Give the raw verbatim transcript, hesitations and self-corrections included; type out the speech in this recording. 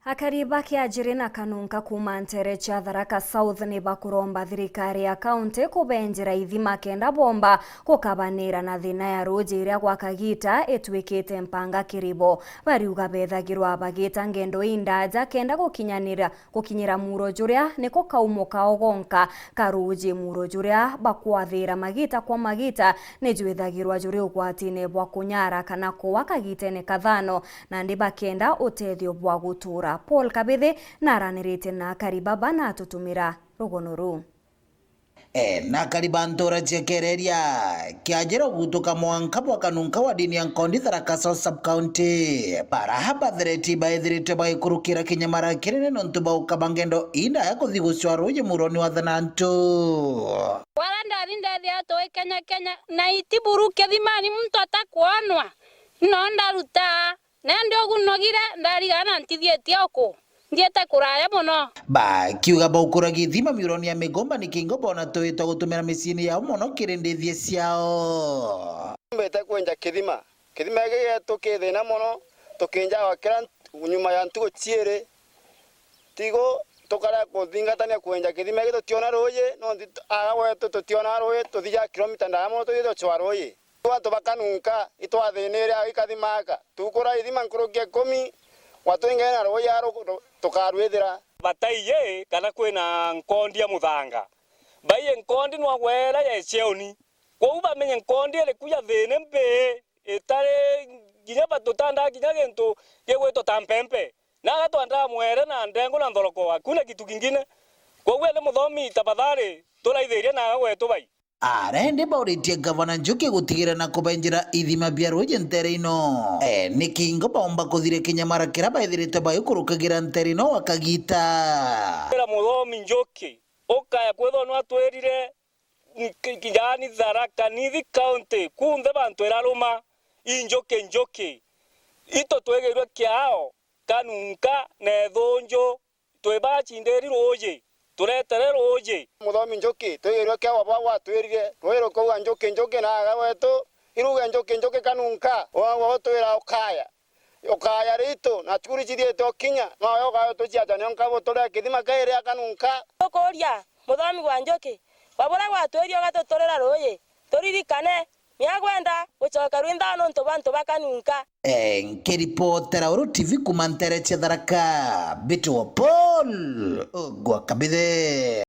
Akari ba Kiajiri na Kanunka kuuma nteere cia Tharaka South ni bakuromba thirikari ya kaunti kubenjera ithima kenda bomba gukabanira na thina ya ruuji iria gwa kagiita itwikite mpanga kiri bo. Bariuga bethagirwa bagita ngendo indaja kenda gukinyanira gukinyira muuro juria niko kaumo kao gonka ka ruuji. Muuro juria bakwathira magita kwa magita ni jwithagirwa juri ugwatine bwa kunyara kana kuwa kagitene kathano, nandi bakenda utethio bwa gutura. Paul Kabithi naranirite na akari baba na atutumira rugono ruu. E, na akari ba ntuura cia Kereria, Kiajira gutuka mwanka bwa Kanunka wa dini ya Nkondi, Tharaka South Sub-County, baraha bathereti baithiritwe bagikurukira kinyamara kinene nontu bwa gukaba ngendo indaya kuthi gucwa ruuji muroni wa Thanantu. Wala ndathi ndethia tui Kenya Kenya, na itiburuke thimani muntu atakwonwa, no ndaruta. Nandi ugu nogire ndarigana ntithietie uku, nthiete kuraya mono. Bakiuga baukuragia ithima miuroni ya migomba ni kingo bona tuitwa gutumira miciini yao mono kiri ndithie ciao. Mbete kwenja kithima. Kithima giki gietu ki thina mono, tukinjaga kira nyuma ya ntuku ciiri. Tigo tukarea kuthingatania kwenja kithima giki tutiona ruuji, no nthi aga gwetu tutiona ruuji, tuthijaga kilomita ndaya mono tuthiite gucwa ruuji. Antu ba Kanunka itwathinire ikathima aka. Tukura ithima nkuruki ya ikumi, watwingene na ruuji aru tukarwithira. Bataiye kana kwina nkondi ya muthanga. Baiye nkondi nwagwera ya iceoni. Kwou bamenye nkondi iriku ya thina mbii itari kinya ba-, tutandaa kinya gintu gigwitwa ta mpempe. Na aga twandaa mwere na ndengu na nthoroko, hakuna kitu kingine. Kwou indi muthomi, tafadhali, turaithirie na aga gwetu bai. Arendi bauritie Gavana Njuki gutigira na kubenjera ithima bia ruuji nteere ino. E, ni kingo baumba kuthiria kinyamara kiria baithiritwe bagikurukagira nteere ino gwa kagiita. Ira muthomi Njuki, ukaya kwithwa nwatwirire, ki-, ki-, yaani Tharaka Nithi County, kunthe bantu iraruma, i Njuki Njuki. Itu twigirwe kiao, Kanunka na Ithunju, twi bacindiri ruuji, turetere ruuji. Muthomi Njuki, twigirwe kiao bwa gwatwirire, ruuji rukauga Njuki Njuki na aga gwetu, iruge Njuki Njuki Kanunka, wagwa utwira ukaya. Ukaya ritu, na cukuru cithiite ukinya, nowe ukaya utuciacania nkabu turia kithima kiri a Kanunka. Tukuria, muthomi wa Njuki, wa buria gwatwirie ugatuturira ruuji, turirikane, ni agwenda gucokerwa i nthao nontu bwa antu ba Kanunka. E, nkiripotera Uru T V kuuma nteere cia Tharaka, mbitwa Paul Ogwa Kabithe.